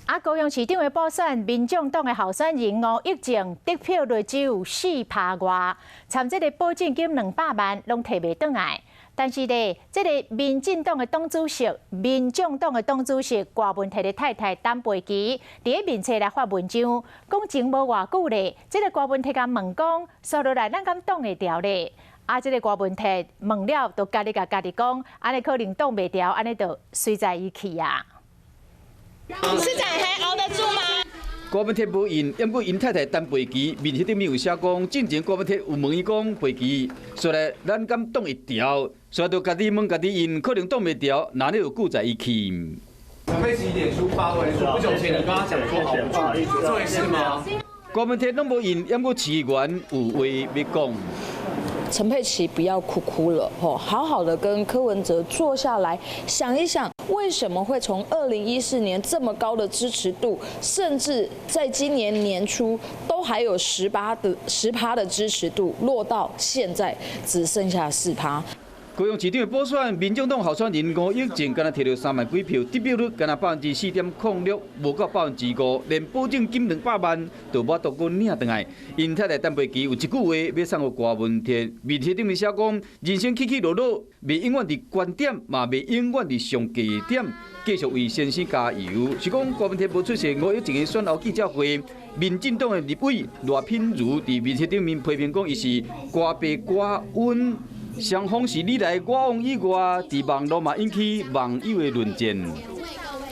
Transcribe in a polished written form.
啊，高雄市長的補選，民眾黨的候選人吳益政得票率只有4趴外，參這个保證金200萬攏提袂轉來。但是咧，這个民進黨的黨主席、民眾黨的黨主席郭文鐵的太太陳佩琪，佇咧面冊來發文章，講前無偌久咧，這个郭文鐵共問講，煞落來咱敢擋會牢咧？啊，這个郭文鐵問了，就家己共家己講，按呢可能擋袂牢，按呢就隨在伊去啊。市長還熬得住嗎？郭文鐵無應，毋過𪜶太太陳佩琪面冊頂面有寫講，進前郭文鐵有問伊講佩琪，說來咱敢擋會牢，所以就家己問家己應，可能擋袂牢，那你就顧在伊去。陳佩琪臉書發文說，不久前你跟他講說熬不住，這回事嗎？郭文鐵攏無應，毋過市議員有話欲講。陳佩琪不要哭哭了，吼，好好的跟柯文哲坐下來想一想，為什麼會從2014年這麼高的支持度，甚至在今年年初都還有10趴的支持度，落到現在只剩下4趴。高雄市長的補選，民眾黨候選人吳益政敢若提著3萬幾票，得票率敢若4.06%，無到5%，連保證金200萬都無法度閣領轉來。𪜶太太陳佩琪有一句話欲送予郭文鐵，面冊頂面寫講：人生起起落落，袂永遠佇懸點，嘛袂永遠佇上低點，繼續為先生加油。是講郭文鐵無出席吳益政的選後記者會，民進黨的立委賴品妤佇面冊頂面批評講，伊是郭爸郭溫。雙方是你來我往以外，佇網路嘛引起網友的論戰。